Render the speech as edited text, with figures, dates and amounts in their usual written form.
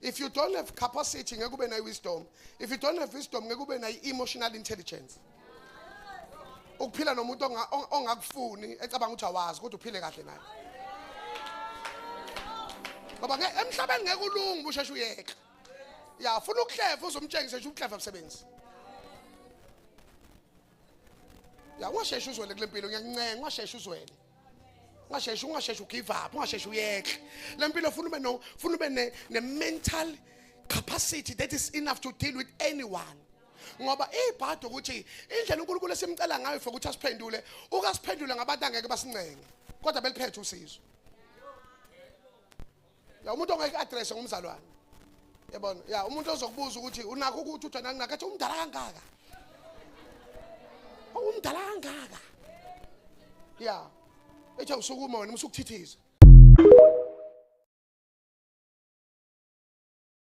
If you don't have capacity, ngeke ube nayo wisdom. If you don't have wisdom, ngeke ube nayo emotional intelligence. Ukuphila nomuntu ongakufuni ecabanga ukuthi awazi, kodwa uphile kahle naye. Ngoba emhlabeni ngeke ulunge usheshe uyeka. Ya, funa ukuhleva uzomtshengisa nje ukuhleva umsebenzi. Ya, ungasheshe uzwele kule mpilo, ngiyakuncenga, ungasheshe uzwele. Ungasheshe ugive up, ungasheshe uyeke. Le mpilo funa ube no, funa ube ne mental capacity that is enough to deal with anyone. Ngoba ibhadi ukuthi indlela uNkulunkulu esimcela ngayo for ukuthi asiphendule, ukasiphendule ngabantu angeke basincenge, kodwa beliphethe usizo. Ya, umuntu ongeke address ngumzalwane. Yabona? Ya, umuntu ozokubuza ukuthi unakho ukuthi uthi anginakho, athi umdala kangaka. Umdala kangaka. Ya. Ethi usukuma wena usukuthithiza.